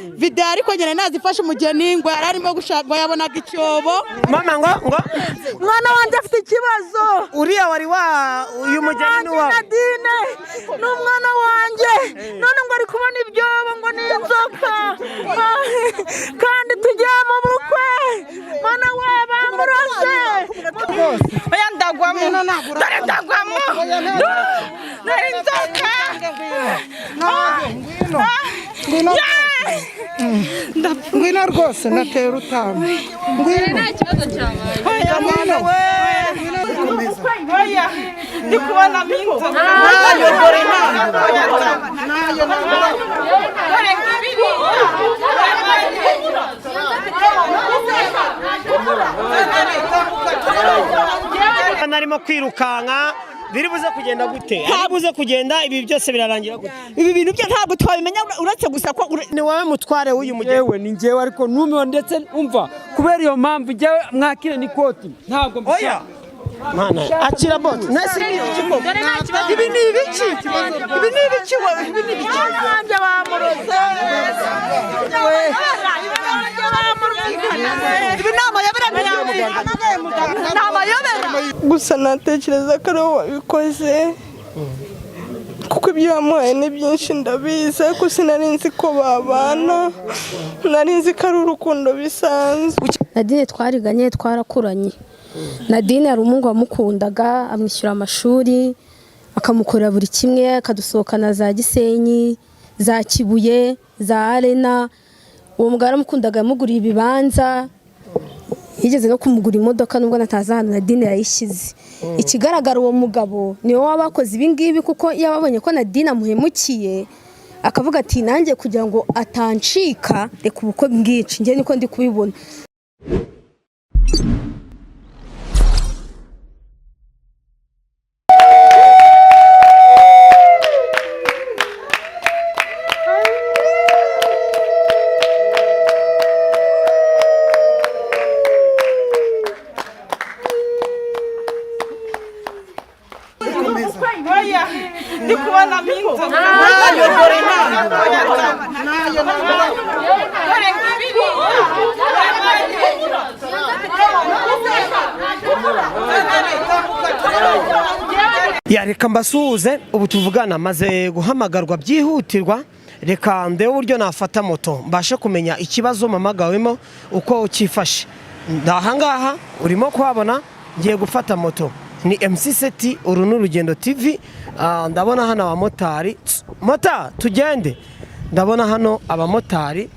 Videwo ariko nyine nazifashe umugeni ngo yari arimo gushaka ngo yabonaga icyobo. Mama, ngo Mwana wanjye afite ikibazo. Uriya wari wa uyu mugeni ni uwawe? Nadine ni umwana wanjye, none ngo ari kubona ibyobo, ngo ni inzoka. Kandi tugiye mu bukwe. Mwana we, bamurose. Oya, ndagwamo, dore ndagwamo, dore inzoka. Ngwino rwose, natera utanu, ngwino. Oya mwana we, oya, ndi kubonamo inzoka. Nayo, dore nayo, nayo. Dore ngibiri. Narimo kwirukanka, biri buze kugenda gute? Ari buze kugenda, ibi byose birarangira gute? Ibi bintu byo ntabwo twabimenya, uretse gusa ko Ni wowe mutware w'uyu mugeni? Yewe, ni njyewe, ariko numiwe ndetse. Umva, kubera iyo mpamvu njyewe mwakire n'ikoti ntabwo Oya mana, akira bote nasi ni iki koko? Ibi ni ibiki? Ibi ni ibiki we? Ibi ni ibiki? Wanjye bamuroze we. Ibi ni amayobera, ni amayobera. Gusa natekereza ko ari wowe wabikoze, kuko ibyo yamuhaye ni byinshi, ndabizi, ariko sinari nzi ko babana, nari nzi ko ari urukundo bisanzwe. Nadine twariganye, twarakuranye. Nadine hari umuhungu wamukundaga, amwishyura amashuri, akamukorera buri kimwe, akadusohokana za Gisenyi, za Kibuye, za Arena. Uwo mugabo yaramukundaga, yamuguriye ibibanza, yigeze no kumugura imodoka, nubwo natazi ahantu Nadine yayishyize. Ikigaragara, uwo mugabo niwe waba wakoze ibi ngibi, kuko iyo ababonye ko Nadine amuhemukiye, akavuga ati: "Nanjye kugira ngo atancika, reka ubukwe bwici." Njye niko ndi kubibona. Oya, ndi kubonamo inzoka. Nayo, dore nayo, nayo. Dore ngibiri. Ya, reka mbasuhuze. Ubu tuvugana maze guhamagarwa byihutirwa. Reka ndebe uburyo nafata moto mbashe kumenya ikibazo mpamagawemo uko cyifashe. Ahangaha urimo kuhabona, ngiye gufata moto. Ni MC Seti, uru ni Urugendo TV. Ndabona hano abamotari. Mota, tugende. Ndabona hano abamotari.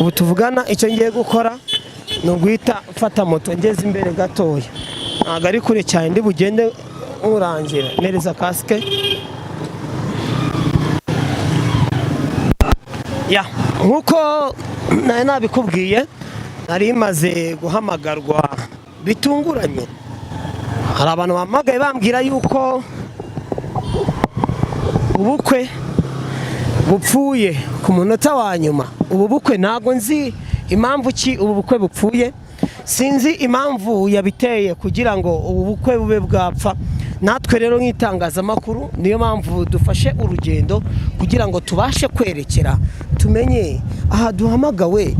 Ubu tuvugana icyo ngiye gukora ni uguhita mfata moto ngeze imbere gatoya, ntabwo ari kure cyane, ndi bugende nkurangira. Nereza kasike ya. Nk'uko nari nabikubwiye, nari maze guhamagarwa bitunguranye. Hari abantu bahamagaye bambwira yuko ubukwe bupfuye ku munota wa nyuma. Ubu bukwe ntabwo nzi impamvu ki ubu bukwe bupfuye, sinzi impamvu yabiteye kugira ngo ubu bukwe bube bwapfa. Natwe rero nk'itangazamakuru niyo mpamvu dufashe urugendo kugira ngo tubashe kwerekera, tumenye aha duhamagawe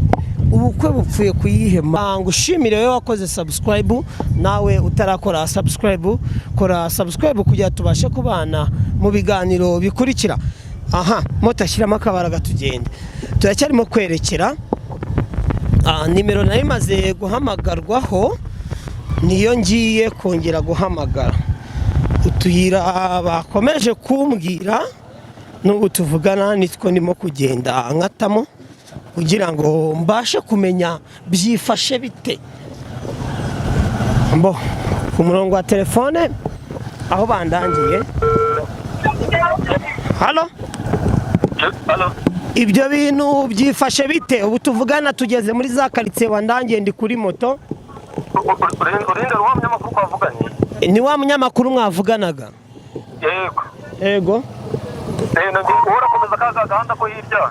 ubukwe bupfuye ku yihe mpamvu. Ushimire wowe wakoze subscribe, nawe utarakora subscribe, kora subscribe kugira tubashe kubana mu biganiro bikurikira. Aha moto, ashyiramo akabaraga tugende. Turacyarimo kwerekera. Nimero nayo imaze guhamagarwaho, niyo ngiye kongera guhamagara. Utuyira bakomeje kumbwira n'ubu tuvugana nitwo ndimo kugenda nkatamo kugira ngo mbashe kumenya byifashe bite. Mbo ku murongo wa telefone aho bandangiye. Halo? Halo. Ibyo bintu byifashe bite? Ubu tuvugana tugeze muri za karitsiye wandangiye, ndi kuri moto. Urinde wa munyamakuru twavuganye? Ni wa munyamakuru mwavuganaga? Yego. Yego. Wowe urakomeza ka gahanda ko hirya.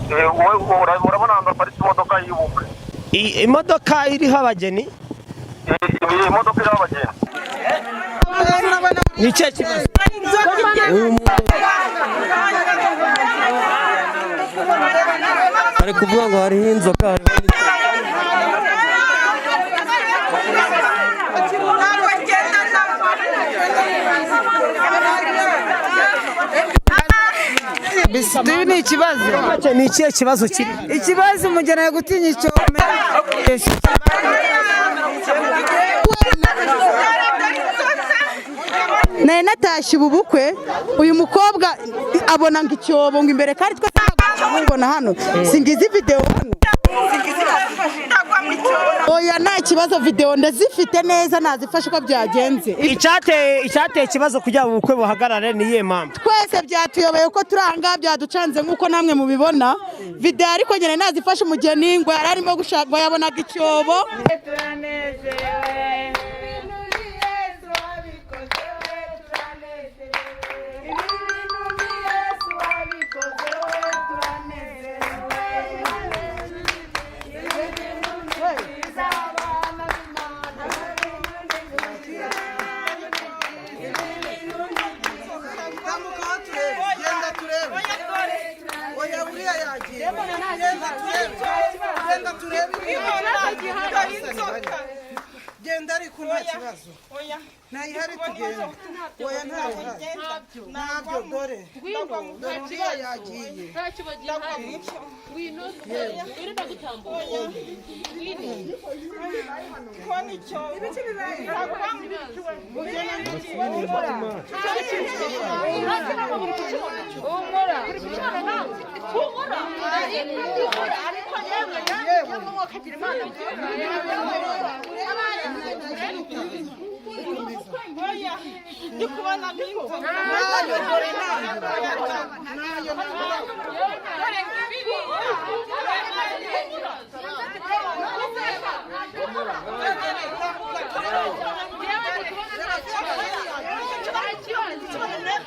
Wowe urabona ahantu haparitse imodoka y'ubukwe. Imodoka iriho abageni? Iyi modoka iriho abageni. Ni ikihe kibazo? Uyu Ari kuvuga ngo hariho inzoka, hariho Ibi ni ikibazo. Ni ikihe kibazo kiri? Ikibazo, umugeni ari gutinya icyobo. Nari natashye ubu bukwe, uyu mukobwa abona ngo icyobo ngo imbere, kandi twese ntabwo hano singizi videwo hano. Oya, nta kibazo, videwo ndazifite neza, nazifashe uko byagenze. Icyateye ikibazo kugira ngo ubukwe buhagarare ni iyihe mpamvu? Twese byatuyobeye ko turi aha ngaha, byaducanze nk'uko namwe mubibona videwo, ariko nyine nazifashe. Umugeni ngo yari arimo gushaka, ngo yabonaga icyobo. Genda, ariko nta kibazo, ntayihari, tugenda. Oya, ntayihari, ntabyo. Dore, dore uriya yagiye.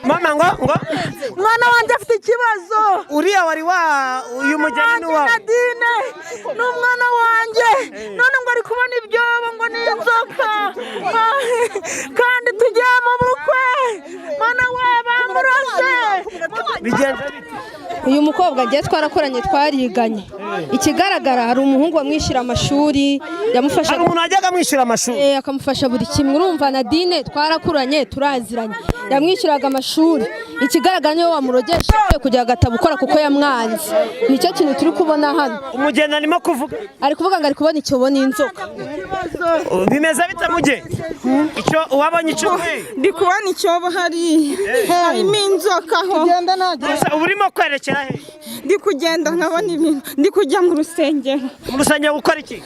Mama, ngo Mwana wanjye afite ikibazo. Uriya wari wa uyu mugeni ni uwawe? Nadine ni umwana wanjye, none ngo ari kubona ibyobo ngo ni inzoka, kandi tugiye mu bukwe. Mana we, bamurose. Bigenze bite? Uyu mukobwa agiye, twarakoranye, twariganye. Ikigaragara, hari umuhungu wamwishyura amashuri, yamufasha. Hari umuntu wajyaga amwishyura amashuri? Akamufasha buri kimwe. Urumva, Nadine twarakuranye, turaziranye, yamwishyuraga amashuri. Ikigaragara, niwe wamurogesha kugira agatabo ukora, kuko yamwanze. Nicyo kintu turi kubona hano. Umugeni arimo kuvuga? Ari kuvuga ngo ari kubona icyobo n'inzoka. Bimeze bite, mugeni? Icyo uwabonye icyo? Ndi kubona icyobo hariya, harimo inzoka aho. Uba urimo kwerekera he? Ndi kugenda nkabona ibintu, ndi kujya mu rusengero. Mu rusengero gukora iki?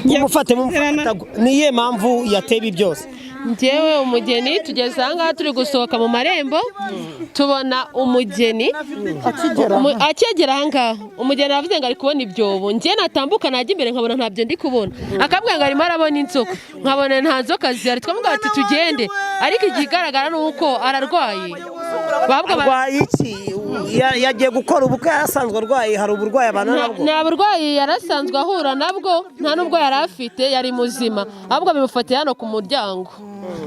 Mumufate, mumufate. Ni iyihe mpamvu yateye ibi byose? Njyewe umugeni, tugeze aha ngaha turi gusohoka mu marembo, tubona umugeni akigera aha ngaha. Umugeni aravuze ngo ari kubona ibyobo. Njye natambuka najya imbere nkabona ntabyo ndi kubona, akambwira ngo arimo arabona inzoka, nkabona nta nzoka zihari. Twamubwira ati tugende, ariko ikigaragara ni uko ararwaye. Arwaye iki? Yagiye gukora ubukwe yarasanzwe arwaye? Hari uburwayi abana nabwo? Nta burwayi yarasanzwe ahura nabwo, nta n'ubwo yari afite, yari muzima, ahubwo bimufatiye hano ku muryango.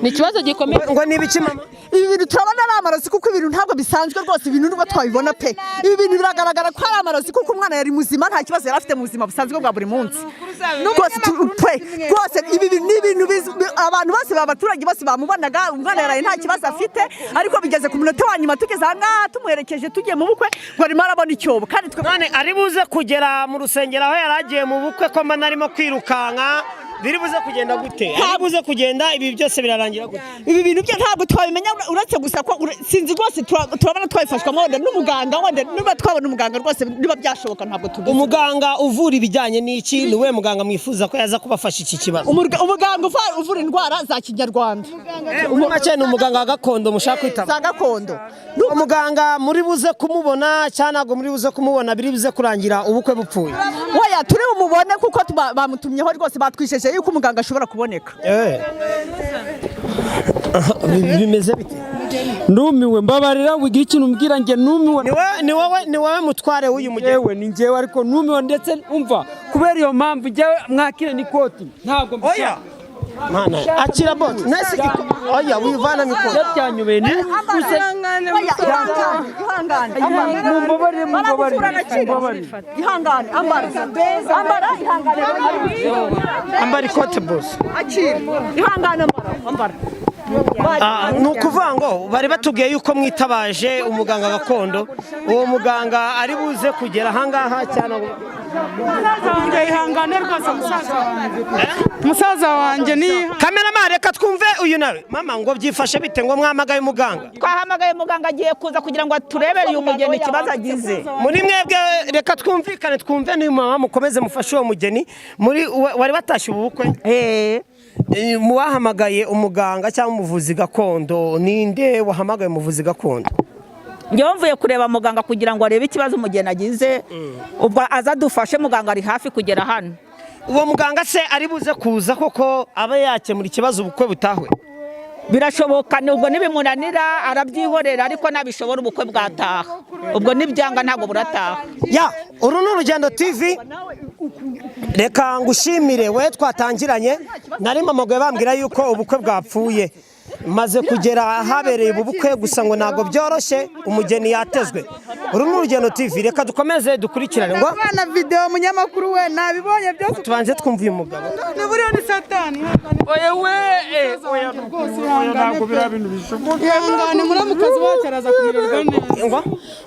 Ni ikibazo gikomeye. Ngo ni ibiki, mama? Ibi bintu turabona ari amarozi, kuko ibintu ntabwo bisanzwe rwose. Ibintu nubwo twabibona pe, ibi bintu biragaragara ko ari amarozi, kuko umwana yari muzima, nta kibazo yari afite mu buzima busanzwe bwa buri munsi rwose. Pe rwose, ibi bintu ni ibintu abantu bose, abaturage bose bamubonaga, umwana yaraye nta kibazo afite, ariko bigeze ku munota wa nyuma, tugeze aha ngaha tumuherekeje tugiye mu bukwe, ngo arimo arabona icyobo, kandi twe None ari buze kugera mu rusengero aho yari agiye mu bukwe, ko mbona arimo kwirukanka, biri buze kugenda gute? Ari buze kugenda, ibi byose birarangira gute? Ibi bintu byo ntabwo twabimenya, uretse gusa ko sinzi rwose, turabona twabifashwamo wenda n'umuganga, wenda niba twabona umuganga rwose, niba byashoboka, ntabwo tubizi. Umuganga uvura ibijyanye n'iki? Ni uwuhe muganga mwifuza ko yaza kubafasha iki kibazo? Umuganga uvura indwara za kinyarwanda. Muri make ni umuganga wa gakondo mushaka kwitaba? Za gakondo. Umuganga muri buze kumubona cyangwa ntabwo muri buze kumubona, biri buze kurangira ubukwe bupfuye? Oya, turi bumubone, kuko bamutumyeho rwose, batwijeje yuko umuganga ashobora kuboneka. Bimeze bite? Ndumiwe, mbabarira wigira ikintu umbwira, njye numiwe. Ni wowe mutware w'uyu mugeni? Yewe, ni njyewe, ariko numiwe ndetse. Umva, kubera iyo mpamvu njyewe mwakire n'ikoti ntabwo Oya. Mana, akira boss. Nese oya wivana mikoro. Byanyobeye ni Ihangane, ihangane, ihangane. Mumbabarire, mumbabarire, mumbabarire. Ihangane, ambara. Ambara, ihangane. Ambara ikote boss. Akira. Ihangane, ambara, ambara. Ni ukuvuga ngo bari batubwiye yuko mwitabaje umuganga gakondo, uwo muganga ari buze kugera ahangaha cyane. Musaza wanjye ihangane rwose, musaza wanjye, musaza wanjye ni Kameramani, reka twumve uyu nawe. Mama, ngo byifashe bite ngo mwamagaye muganga? Twahamagaye muganga, agiye kuza kugira ngo aturebere uyu mugeni ikibazo agize. Muri mwebwe reka twumvikane, twumve n'uyu mama, mukomeze mufashe uwo mugeni. Muri wari watashye ubu bukwe, mu bahamagaye umuganga cyangwa umuvuzi gakondo, ninde wahamagaye umuvuzi gakondo? Njyewe mvuye kureba muganga kugira ngo arebe ikibazo umugeni agize, ubwo aza adufashe. Muganga ari hafi kugera hano. Uwo muganga se ari buze kuza koko abe yakemura ikibazo ubukwe butahwe? Birashoboka, ubwo nibimunanira arabyihorera, ariko nabishobora ubukwe bwataha. Ubwo nibyanga ntabwo burataha. Ya, uru ni Urugendo TV. Reka ngushimire we twatangiranye. Nari mpamagaye bambwira yuko ubukwe bwapfuye, maze kugera ahabereye ubu bukwe, gusa ngo ntabwo byoroshye, umugeni yatezwe. Uru ni Urugendo TV, reka dukomeze dukurikirane ngo Abana video, munyamakuru we, nabibonye byose. Tubanze twumve uyu mugabo. Ni buriya ni satani. Oya we, oya. Rwose ihangane. Ntabwo biriya bintu bishoboka. Ihangane, muramukazi wacu araza kumererwa neza,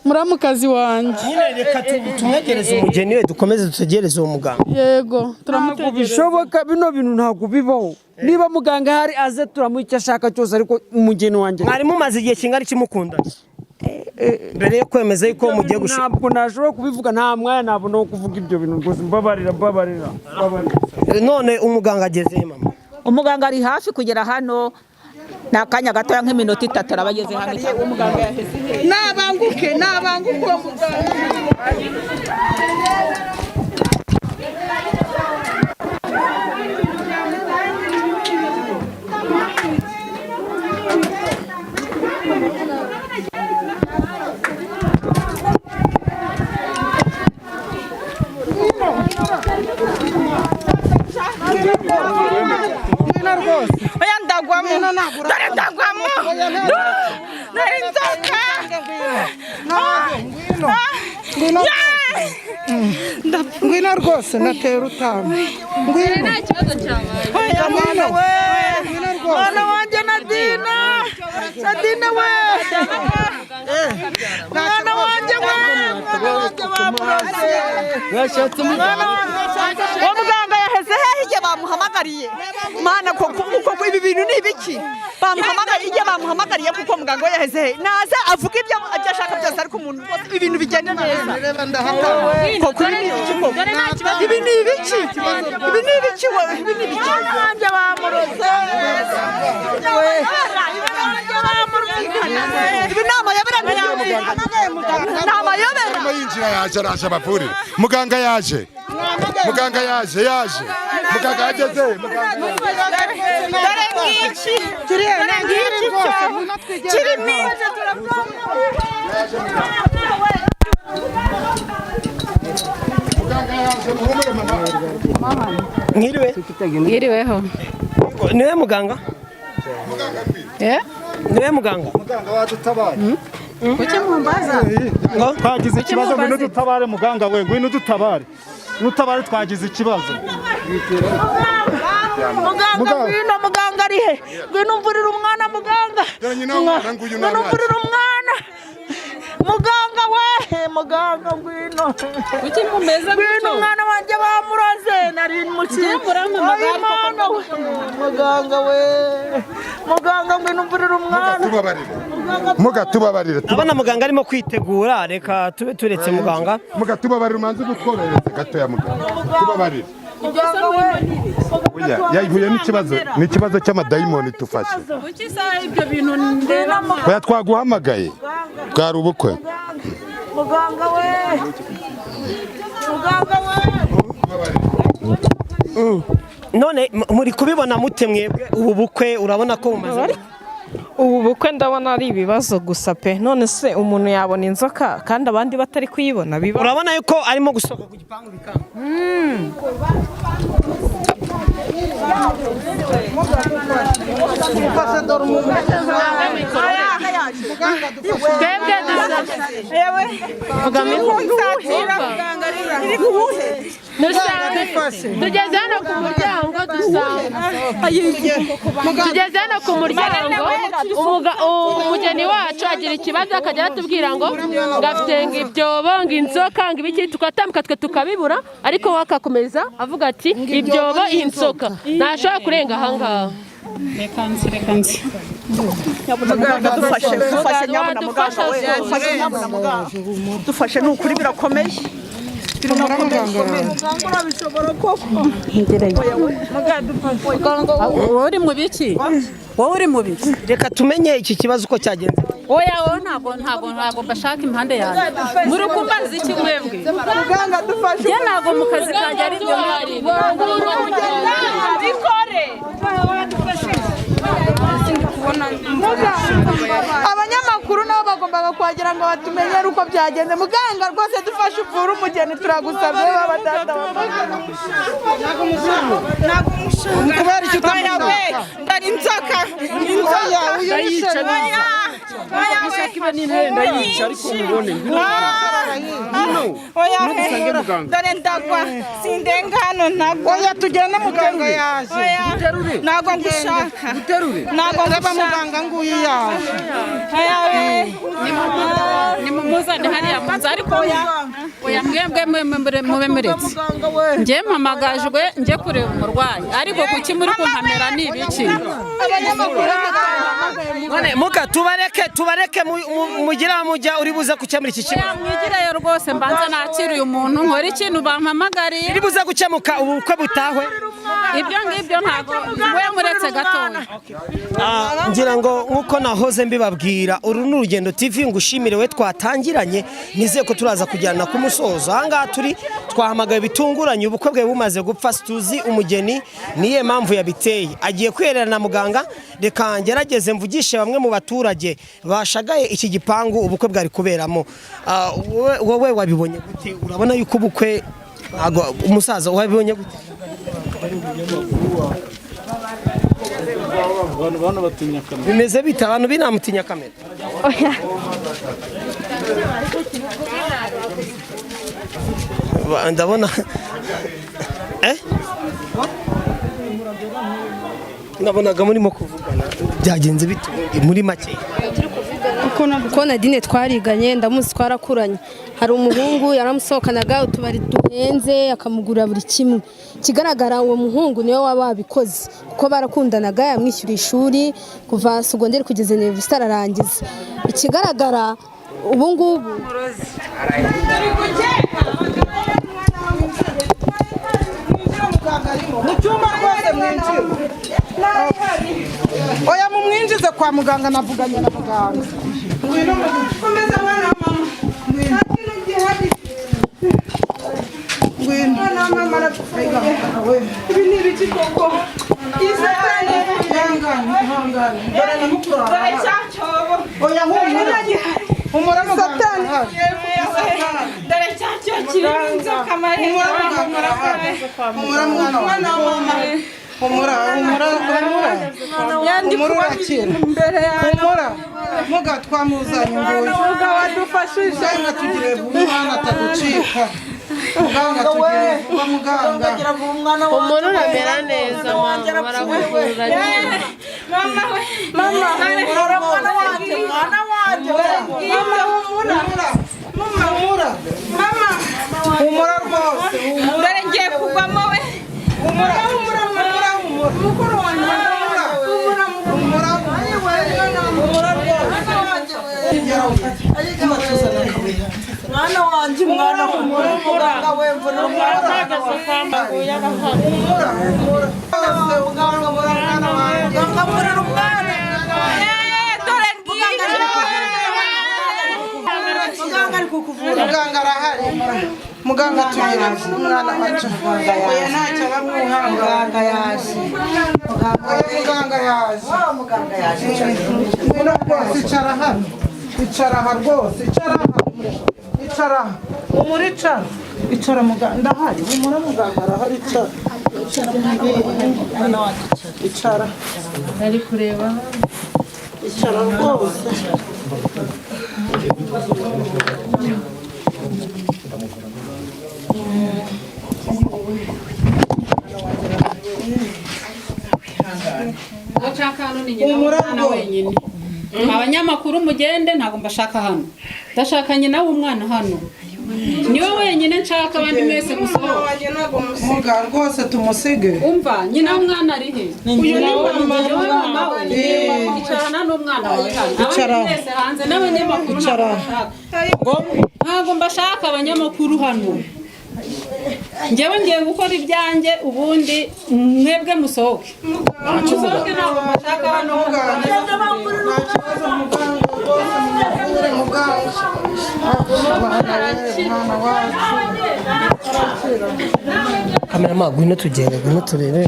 muramukazi wanjye. Nyine reka tumwegereze umugeni we, dukomeze dutegereze uwo muganga. Yego. Ntabwo Turamutegereza. bishoboka, bino bintu ntabwo bibaho. Niba muganga ahari aze turamuha icyo ashaka cyose, ariko umugeni wanjye. Mwari mumaze igihe kingana iki mukundana mbere yo kwemeza yuko mugiye gushaka? Ntabwo nashobora kubivuga, nta mwanya nabona wo kuvuga ibyo bintu rwose. Mbabarira, mbabarira, mbabarira. None umuganga ageze he, mama? Umuganga ari hafi kugera hano, ni akanya gatoya, nk'iminota 3 araba ageze hano. Nabanguke, nabanguke uwo muganga. Oya, ndagwamo, dore ndagwamo, dore inzoka. Ngwino rwose, natera utanu, ngwino. Nta kibazo cyabaye. Oya mwana we, mwana wanjye Nadina, Nadina we, mwana wanjye we, mwana wanjye bamuroze. Uwo muganga yaheze hehe igihe bamuhamagariye? Mana, koko koko ibi bintu ni ibiki? Bamuhamagariye igihe bamuhamagariye kuko muganga we yaheze hehe? Naze avuga ibyo ashaka byose, ariko umuntu rwose ibintu bigende neza. Koko ibi ni ibiki koko? Ibi ni ibiki? Ibi ni ibiki we? Ibi ni ibiki? Mwana wanjye bamuroze. Ibi ni amayobera, ni amayobera. Arimo yinjira, yaje, araje abavurire. Muganga yaje, muganga yaje, yaje muganga yageze. Dore ngiki, dore ngiki cyo kirimo inzu. Mwiriwe. Mwiriweho. Niwe muganga? Niwe muganga? Muganga wadutabare. Kuki mumbaza? Twagize ikibazo, ngwino dutabare muganga we, ngwino dutabare. Nutabare, twagize ikibazo. Muganga, ngwino. Muganga ari he? Ngwino umvurire umwana, muganga. Ngwino umvurire umwana, muganga we, muganga ngwino. Kuki mumeze Ngwino, umwana wanjye bamuroze, nari muki. Murampamagara. Mana we, muganga we, muganga ngwino umvurire umwana. Muga tubabarire. Ndabona muganga arimo kwitegura, reka tube turetse muganga. Muga tubabarire, umanze gutworohereza gatoya, muga tubabarire. Oya, yahuye n'ikibazo, n'ikibazo cy'amadayimoni, tufashe. Kuki isaha ibyo bintu ndeba? Oya, twaguhamagaye bwari ubukwe. Muganga we, muganga we. None muri kubibona mute mwebwe ubu bukwe? Urabona ko bumaze Ubu bukwe ndabona ari ibibazo gusa pe. None se umuntu yabona inzoka kandi abandi batari kuyibona biba? Urabona yuko arimo gusohoka ku gipangu bikanga. Twebwe dusa tugeze hano ku muryango dusanga tugeze hano ku muryango umugeni wacu agira ikibazo akajya atubwira ngo afite ngo ibyobo ngo inzoka ngo ibiki, tugatambuka twe tukabibura, ariko we akakomeza avuga ati ibyobo inzoka ntashobora kurenga ahangaha. Reka nzi, reka nzi. Muganga dufashe, dufashe nyabuna muganga we, dufashe nyabuna muganga, dufashe ni ukuri birakomeye. Wowe uri mu biki? Wowe uri mu biki? Reka tumenye iki kibazo uko cyagenze. Oya, wowe ntabwo mbashaka impande yanjye. Muri kumbaza iki mwebwe? Muganga dufashe. Njye ntabwo mu kazi kanjye ari byo. Bikore. Abanyamakuru nabo bagombaga kuhagera ngo batumenyere uko byagenze. Muganga rwose dufashe uvure umugeni, turagusabye baba data. Kubera icyo utamushaka. Ndari inzoka. Inzoka. Ndayica neza. Ishaka ibe n'intare ndayica, ariko mubone. Ngwino. Oya, Ntudusange muganga. dore ndagwa sindenga hano ntagwa. Oya, tugende muganga yaje. Oya, ntabwo ngushaka. Ntabwo Reba ngushaka. muganga nguyu yaje. Oya we. Nimumuzane hariya mu nzu, ariko oya mwebwe mube muretse. Njye mpamagajwe njye kureba umurwayi, ariko kuki muri kunkamera ni ibiki? None muka tubareke, tubareke mugire aho mujya, uri buze gukemura iki kibazo. Mwigireyo rwose, mbanza nakira uyu muntu nkora ikintu bampamagariye. Iri buze gukemuka ubu bukwe butahwe. Ibyo ngibyo ntabwo we muretse gatoya. Ngira ngo nk'uko nahoze mbibabwira, uru ni Urugendo TV, ngushimire we twatangiranye, nizeye ko turaza kujyana ku musozo. Ahangaha turi twahamagaye bitunguranye, ubukwe bwe bumaze gupfa, tuzi umugeni niye mpamvu yabiteye, agiye kwiherera na muganga. Reka ngerageze mvugishe bamwe mu baturage bashagaye iki gipangu ubukwe bwari kuberamo. Wowe wabibonye gute? Urabona yuko ubukwe ntago- umusaza wabibonye gute? Abantu batinya kamera. Bimeze bite? Abantu binamutinya kamera. Ndabona nabonaga murimo kuvugana, byagenze bite muri make? Kuko Nadine twariganye, ndamuzi, twarakuranye. Hari umuhungu yaramusohokanaga utubari duhenze, akamugurira buri kimwe. Ikigaragara uwo muhungu niwe waba wabikoze, kuko barakundanaga, yamwishyura ishuri kuva segonderi kugeza universite ararangiza. Ikigaragara ubu ngubu Mu cyumba rwose mwinjire. Oya, mumwinjize kwa muganga, navuganye na muganga. Ngwino Komeza mwana wa mama. Nta kintu gihari. Ngwino. Mwana wa mama arapfuye. Ibi ni ibiki koko? Isatani. Ihangane, ihangane. Dore na mukuru wawe. Dore cya cyobo. Oya, humura. Humura muganga arahari. Dore cya cyobo kirimo inzoka amarembo. Humura muganga arahari. Humura mwana wa mama. Humura, humura, humura. Humura urakira. Humura. Muga twamuzanye nguyu. Muga wadufashije. Muganga tugire vuba umwana ataducika. Muganga tugire vuba muganga. Umuntu uramera neza mama, barakuvura nyine. Mama we. Mama. Humura Mwana wanjye, mwana wanjye. Mama humura. Mama humura. Mama. Humura rwose. Humura. Dore ngiye kugwamo we. Humura. Humura, humura. Mukuru wanjye. Humura. Humura. Humura. Humura rwose. Mwana wanjye, mwana humura. Muganga we mvuna umwana. Humura, humura. Muganga, mwana wanjye. Muganga mvurira umwana. Dore ngiye. Muganga ari kukuvura. Muganga arahari. Muganga tugira umwana wacu. Oya ntacyo aramwuha. Muganga yaje. Oya muganga yaje. Muganga yaje. Ngwino rwose icara hano. Icara aha rwose. Icara aha. Icara aha. Humura icara. Icara muganga ndahari. Humura muganga arahari icara. Icara. Ari kureba. Icara rwose. Uwo nshaka hano ni nyina w'umwana wenyine. Abanyamakuru mugende, ntabwo mbashaka hano. Ndashaka nyina w'umwana hano. Niwe wenyine nshaka, abandi mwese musohoke. Muga rwose tumusige. Umva, nyina w'umwana ari he? Uyu ni mama. Niwe mama we. Icarana n'umwana wawe hano. Icara. Abandi mwese hanze n'abanyamakuru Icara. ntabwo mbashaka. Ntabwo mbashaka abanyamakuru hano. Njyewe ngiye gukora ibyanjye, ubundi mwebwe musohoke. Musohoke, ntabwo mbashaka hano. Kamerama, ngwino tugende, ngwino turebe.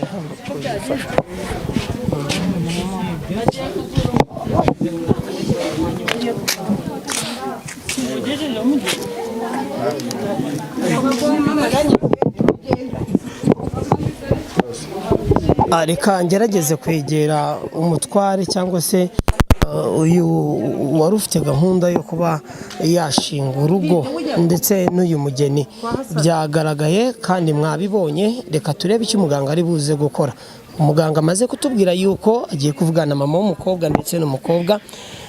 Reka ngerageze kwegera umutware cyangwa se uyu wari ufite gahunda yo kuba yashinga urugo ndetse n'uyu mugeni byagaragaye kandi mwabibonye. Reka turebe icyo umuganga ari buze gukora. Umuganga amaze kutubwira yuko agiye kuvugana mama w'umukobwa ndetse n'umukobwa.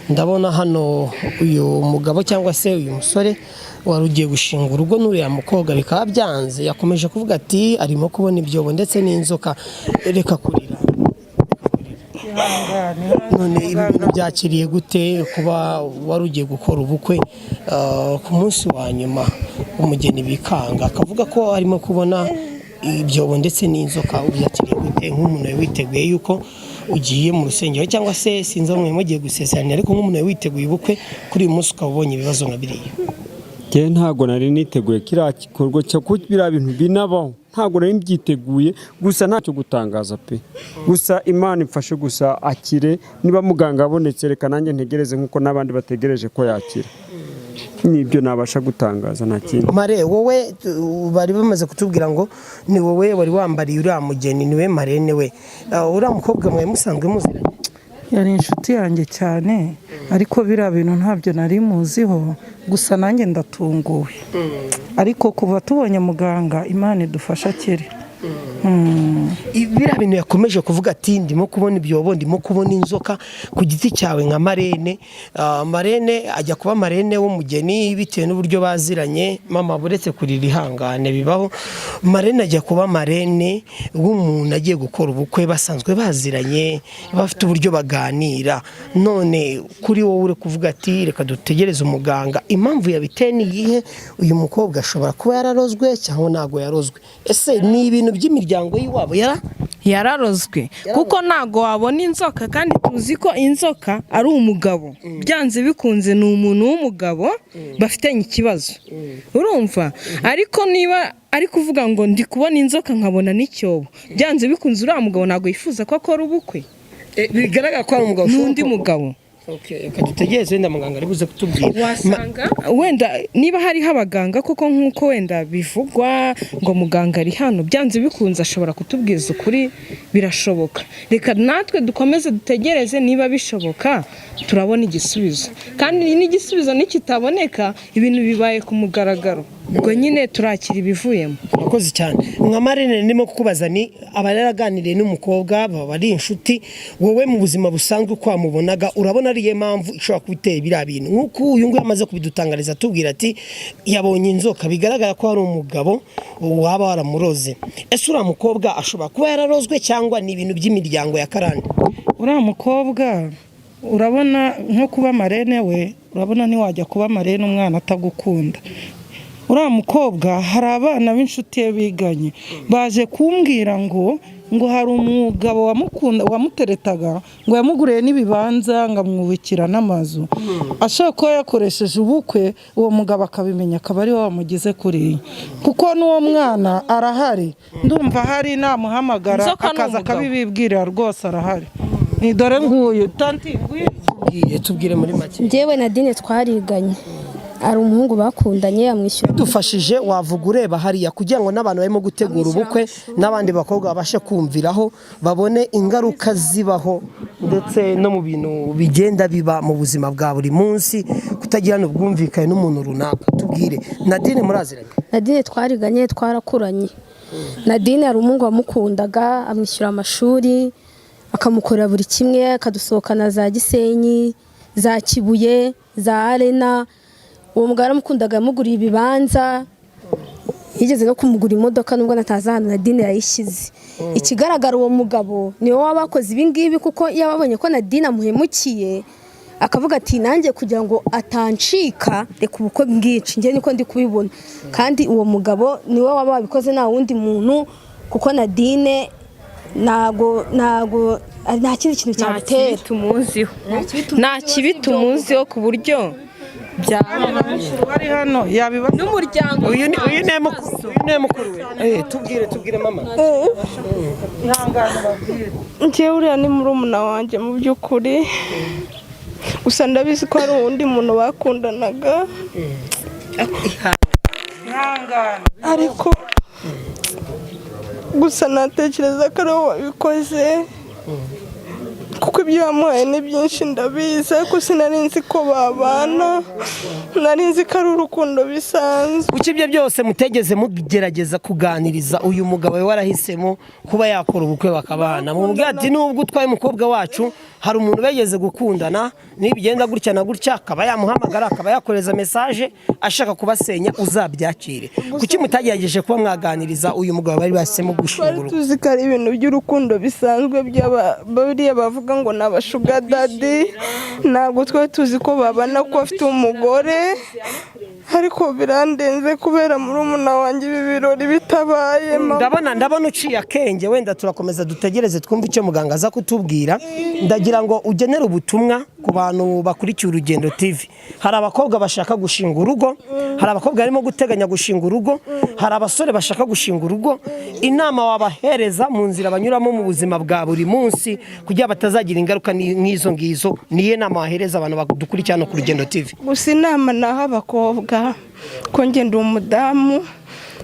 Ndabona hano uyu mugabo cyangwa se uyu musore wari ugiye gushinga urugo n'uriya mukobwa bikaba byanze, yakomeje kuvuga ati arimo kubona ibyobo ndetse n'inzoka. Reka kurira. None ibi bintu byakiriye gute, kuba wari ugiye gukora ubukwe ku munsi wa nyuma umugeni bikanga, akavuga ko arimo kubona ibyobo ndetse n'inzoka? Ubyakiriye gute nk'umuntu wari witeguye yuko ugiye mu rusengero, cyangwa se sinzi aho mwari mugiye gusezerana, ariko nk'umuntu wari witeguye ubukwe kuri uyu munsi ukaba ubonye ibibazo nka biriya? Njyewe ntabwo nari niteguye kiriya gikorwa cyo kuko biriya bintu binabaho, ntabwo nari mbyiteguye. Gusa ntacyo gutangaza pe, gusa Imana imfashe gusa akire. Niba muganga abonetse, reka nanjye ntegereze nk'uko n'abandi bategereje ko yakira. Nibyo nabasha gutangaza, nta kindi. Mare, wowe bari bamaze kutubwira ngo ni wowe wari wambariye uriya mugeni, niwe marene we. Uriya mukobwa mwari musanzwe muziranye? Yari inshuti yanjye cyane, ariko biriya bintu ntabyo nari muziho. Gusa nanjye ndatunguwe, ariko kuva tubonye muganga, Imana idufasha akire. Biriya bintu yakomeje kuvuga ati ndimo kubona ibyobo, ndimo kubona inzoka, ku giti cyawe nka marene, marene ajya kuba marene w'umugeni bitewe n'uburyo baziranye. Mama, buretse kurira, ihangane, bibaho. Marene ajya kuba marene w'umuntu agiye gukora ubukwe, basanzwe baziranye, bafite uburyo baganira. None kuri wowe uri kuvuga ati reka dutegereze umuganga, impamvu yabiteye ni iyihe? Uyu mukobwa ashobora kuba yararozwe cyangwa ntabwo yarozwe? Ese ni ibintu by'imiryango y'iwabo? Yararozwe, kuko ntago wabona inzoka, kandi tuzi ko inzoka ari umugabo. Byanze bikunze ni umuntu w'umugabo bafitanye ikibazo, urumva? Ariko niba ari kuvuga ngo ndi kubona inzoka nkabona n'icyobo, byanze bikunze uriya mugabo ntabwo yifuza ko akora ubukwe. Bigaragara ko ari umugabo n'undi mugabo. Okay, reka dutegereze wenda muganga ari buze kutubwira. Wasanga wenda niba hariho abaganga koko, nk'uko wenda bivugwa ngo muganga ari hano, byanze bikunze ashobora kutubwiza ukuri, birashoboka. Reka natwe dukomeze dutegereze, niba bishoboka turabona igisubizo, kandi n'igisubizo nikitaboneka ibintu bibaye ku mugaragaro, ubwo nyine turakira ibivuyemo. Urakoze cyane. Nka marene ndimo kukubaza, ni aba yaraganiriye n'umukobwa, baba ari inshuti. Wowe mu buzima busanzwe uko wamubonaga, urabona ariyo mpamvu ishobora kuba iteye biriya bintu, nk'uko uyu nguyu amaze kubidutangariza atubwira ati yabonye inzoka, bigaragara ko hari umugabo waba waramuroze. Ese uriya mukobwa ashobora kuba yararozwe cyangwa ni ibintu by'imiryango ya karande? Uriya mukobwa urabona nko kuba marene we, urabona ntiwajya kuba marene umwana atagukunda. Uriya mukobwa hari abana b'inshuti ye biganye baje kumbwira ngo hari umugabo wamukunda, wamuteretaga, ngo yamuguriye n'ibibanza, ngo amwubikira n'amazu. Ashobora kuba yakoresheje ubukwe, uwo mugabo akabimenya, akaba ari we wamugize kuriya, kuko n'uwo mwana arahari, ndumva ahari, namuhamagara Inzoka ni akaza umugabo. akabibibwirira rwose, arahari. Ni dore nguyu tanti, nguyu. Tubwire muri make. Njyewe Nadine twariganye. Hari umuhungu bakundanye amwishyura. Bidufashije wavuga ureba hariya kugira ngo n'abantu barimo gutegura ubukwe n'abandi bakobwa babashe kumviraho, babone ingaruka zibaho ndetse no mu bintu bigenda biba mu buzima bwa buri munsi, kutagirana ubwumvikane n'umuntu runaka. Tubwire, Nadine muraziranye? Nadine twariganye, twarakuranye. Nadine hari umuhungu wamukundaga, amwishyura amashuri, akamukorera buri kimwe, akadusohokana za Gisenyi, za Kibuye, za Arena. Uwo mugabo yaramukundaga, yamuguriye ibibanza, yigeze no kumugura imodoka nubwo natazi ahantu Nadine yayishyize. Ikigaragara uwo mugabo niwe waba wakoze ibi ngibi, kuko iyo ababonye ko Nadine amuhemukiye akavuga ati nanjye kugira ngo atancika reka ubukwe bwici, njye niko ndi kubibona. Kandi uwo mugabo niwe waba wabikoze, nta wundi muntu, kuko Nadine ntago nta kindi kintu cyabitera. Nta kibi tumuziho ku buryo bari hano yabiba n'umuryango. Uyu ni mukuru we. Tubwire mama. Njyewe uriya ni murumuna wanjye mu by'ukuri, gusa ndabizi ko hari uwundi muntu bakundanaga, ariko gusa natekereza ko ari wowe wabikoze, kuko ibyo yamuhaye ni byinshi ndabizi, ariko sinari nzi ko babana, nari nzi ko ari urukundo bisanzwe. Kuki ibyo byose mutegeze mugerageza kuganiriza uyu mugabo we warahisemo kuba yakora ubukwe bakabana, mubwira ati nubwo utwaye umukobwa wacu hari umuntu begeze gukundana, nibigenda gutya na gutya akaba yamuhamagara akaba yakohereza message ashaka kubasenya, uzabyakire. Kuki mutagerageje kuba mwaganiriza uyu mugabo bari bahisemo gushinga Twari urugo? tuzi ko ari ibintu by'urukundo bisanzwe biriya bavuga ngo ni abashuga dadi, ntabwo twari tuzi ko babana ko afite umugore, ariko birandenze kubera murumuna wanjye ibi birori bitabaye. Ndabona uciye akenge, wenda turakomeza dutegereze twumve icyo muganga aza kutubwira. Ndagira ngo ugenere ubutumwa ku bantu bakurikiye Urugendo TV. Hari abakobwa bashaka gushinga urugo, hari abakobwa barimo guteganya gushinga urugo, hari abasore bashaka gushinga urugo. Inama wabahereza mu nzira banyuramo mu buzima bwa buri munsi kugira batazagira ingaruka nk'izo ngizo, niyo nama wahereza abantu badukurikira hano ku Rugendo TV? Gusa inama naho abakobwa, ko ngenda umudamu,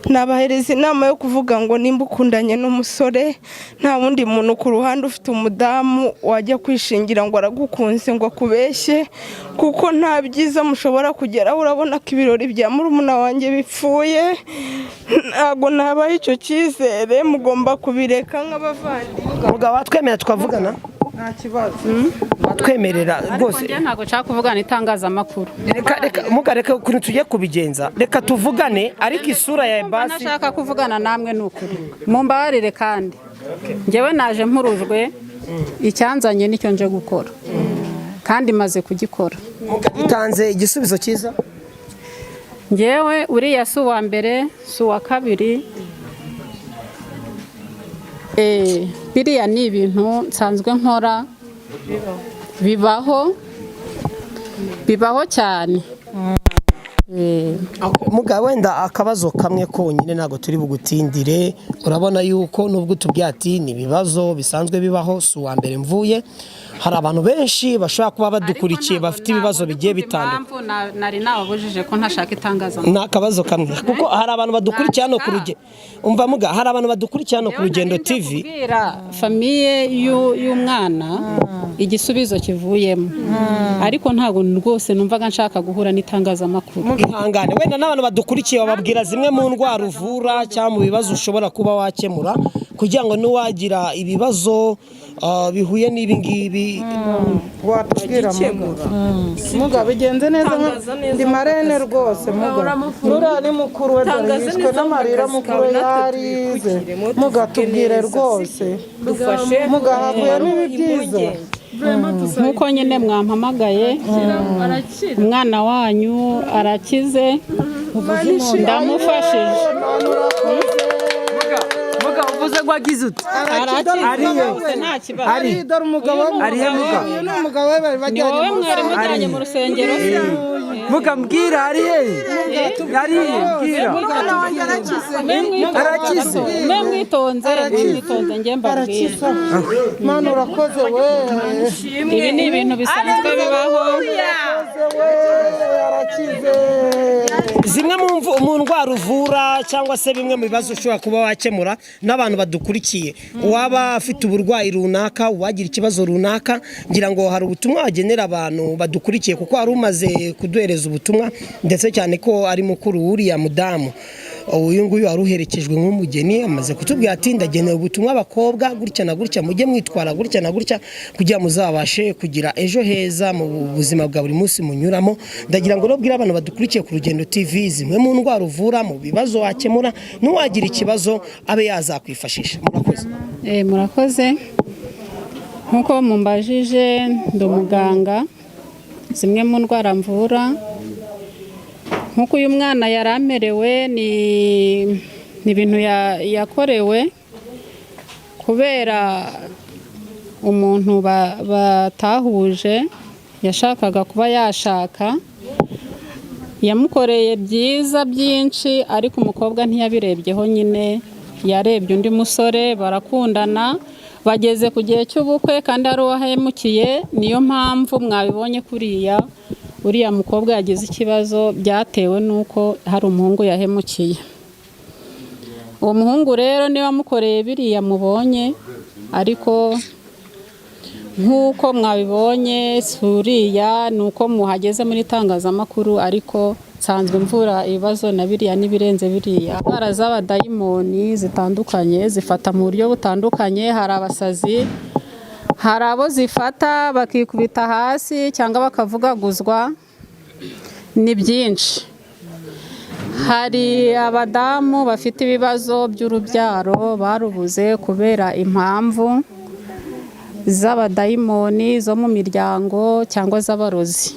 nabahereza inama yo kuvuga ngo nimba ukundanye n'umusore nta wundi muntu ku ruhande ufite umudamu wajya kwishingira ngo aragukunze ngo akubeshye, kuko nta byiza mushobora kugeraho. Urabona ko ibirori bya murumuna wanjye bipfuye, ntabwo nabaha icyo cyizere, mugomba kubireka nk'abavandimwe. Mugabo watwemera tukavugana? Nta kibazo. Watwemerera rwose? Njye ntabwo nshaka kuvugana itangazamakuru. Reka mugareke ukuntu tugiye kubigenza, reka tuvugane ariko isura ya Ebasi. Nashaka kuvugana namwe ni ukuri, mumbabarire. Kandi njyewe naje mpurujwe, icyanzanye nicyo nje gukora kandi maze kugikora. Utanze igisubizo cyiza. Njyewe uriya si uwa mbere, si uwa kabiri. Biriya ni ibintu nsanzwe nkora, bibaho cyane. Mugabo wenda akabazo kamwe konyine, ntabwo turi bugutindire. Urabona yuko nubwo utubwiye ati ni ibibazo bisanzwe bibaho, si uwa mbere mvuye, hari abantu benshi bashobora kuba badukurikiye bafite ibibazo bigiye bitandukanye. Impamvu nari nababujije ko ntashaka itangazamakuru. Ni akabazo kamwe, kuko hari abantu badukurikiye hano ku rugendo. Umva muga, hari abantu badukurikiye hano ku Rugendo TV. Kubwira famiye y'umwana igisubizo kivuyemo, ariko ntabwo rwose numvaga nshaka guhura n'itangazamakuru. Ihangane, wenda n'abantu badukurikiye bababwira zimwe mu ndwara uvura cyangwa mu bibazo ushobora kuba wakemura, kugira ngo n'uwagira ibibazo bihuye n'ibi ngibi. Watubwira muga, bigenze neza ndi marene rwose muga, nuriya ni mukuru we, dore yishwe n'amarira, mukuru we yarize. Muga tubwire rwose muga, havuyemo ibi byiza. Nk'uko nyine mwampamagaye, umwana wanyu arakize, ndamufashije. Muga uvuze ngo agize ute? Arakize nta kibazo. Ari dore umugabo we. Ari he muga? Uyu ni umugabo we bari Ni bajyanye wowe mu mwari mujyanye mu rusengero se? Muga mbwira, ari he? Ari he? Mbwira. Umwana wanjye arakize. Arakize. Mwe mwitonze, mwe mwitonze, njye mbabwira. Mana urakoze we. Ibi ni ibintu bisanzwe bibaho. We arakize. Zimwe mu ndwara uvura cyangwa se bimwe mu bibazo ushobora kuba wakemura n'abantu badukurikiye, uwaba afite uburwayi runaka, uwagira ikibazo runaka, ngira ngo hari ubutumwa wagenera abantu badukurikiye, kuko hari umaze kuduhereza ubutumwa, ndetse cyane ko ari mukuru w'uriya mudamu uyu nguyu wari uherekejwe nk'umugeni. Amaze kutubwira ati: "Ndagenera ubutumwa abakobwa gutya na gutya, mujye mwitwara gutya na gutya kugira muzabashe kugira ejo heza mu buzima bwa buri munsi munyuramo." Ndagira ngo rero abantu badukurikiye ku Rugendo TV, zimwe mu ndwara uvura, mu bibazo wakemura, n'uwagira ikibazo abe yazakwifashisha. Murakoze. Murakoze. Nk'uko mumbajije, ndi umuganga. Zimwe mu ndwara mvura, nk'uko uyu mwana yari amerewe, ni ibintu yakorewe kubera umuntu batahuje yashakaga kuba yashaka. Yamukoreye byiza byinshi, ariko umukobwa ntiyabirebyeho nyine, yarebye undi musore barakundana, bageze ku gihe cy'ubukwe kandi ari uwahemukiye. Niyo mpamvu mwabibonye kuriya uriya mukobwa yagize ikibazo, byatewe n'uko hari umuhungu yahemukiye. Uwo muhungu rero niwe wamukoreye biriya mubonye, ariko nk'uko mwabibonye si uriya, ni uko muhageze muri itangazamakuru, ariko nsanzwe mvura ibibazo na biriya n'ibirenze biriya. Indwara z'abadayimoni zitandukanye zifata mu buryo butandukanye. Hari abasazi, hari abo zifata bakikubita hasi cyangwa bakavugaguzwa, ni byinshi. Hari abadamu bafite ibibazo by'urubyaro barubuze kubera impamvu z'abadayimoni zo mu miryango cyangwa z'abarozi.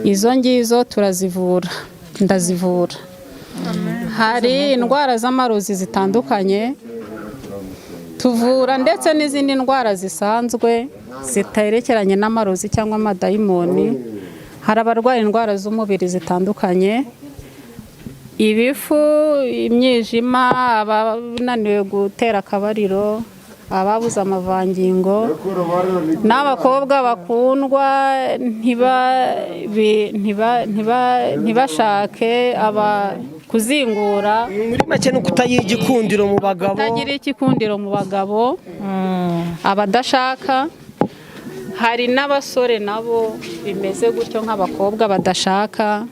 Izo ngizo turazivura, ndazivura. Hari indwara z'amarozi zitandukanye tuvura, ndetse n'izindi ndwara zisanzwe ziterekeranye n'amarozi cyangwa amadayimoni. Hari abarwaye indwara z'umubiri zitandukanye, ibifu, imyijima, abananiwe gutera akabariro, ababuze amavangingo, n'abakobwa bakundwa ntibashake aba kuzingura. Muri make ni ukutagira igikundiro mu bagabo. Kutagira igikundiro mu bagabo, abadashaka. Hari n'abasore nabo bimeze gutyo nk'abakobwa badashaka,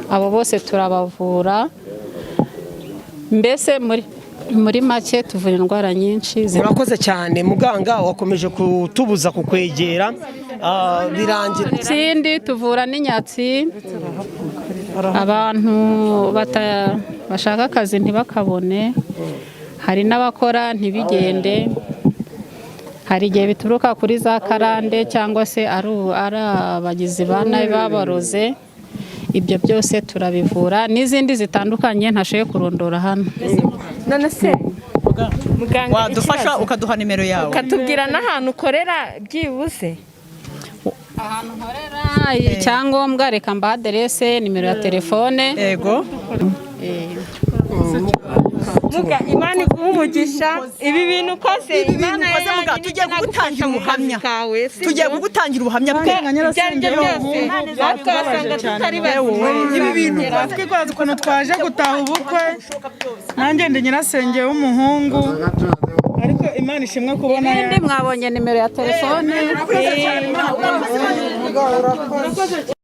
abo bose turabavura. Mbese muri make tuvura indwara nyinshi. Murakoze cyane muganga, wakomeje kutubuza kukwegera, birangira. Ikindi tuvura n'inyatsi, abantu bashaka akazi ntibakabone, hari n'abakora ntibigende. Hari igihe bituruka kuri za karande cyangwa se ari abagizi ba nabi babaroze. Ibyo byose turabivura n'izindi zitandukanye ntashoboye kurondora hano. None se muganga, wadufasha ikibazo. ukaduha nimero yawe, ukatubwira n'ahantu ukorera byibuze. Ahantu nkorera, icyangombwa reka mbahe aderese, nimero ya telefone. Yego. Muga, Imana iguhe umugisha, ibi bintu ukoze, Ibi bintu Imana ukoze, muga, yonyine tugiye kugutangira kugutangira ubuhamya. Kawe, sibyo? Tugiye kugutangira ubuhamya pe. Ibyo ari byo byose natwe wasanga tutari bazima. Ibi bintu Twibaza ukuntu twaje gutaha ubukwe, nanjye ndi nyirasenge w'umuhungu, ariko Imana ishimwe kubona. Ibindi mwabonye nimero ya telefone. Urakoze.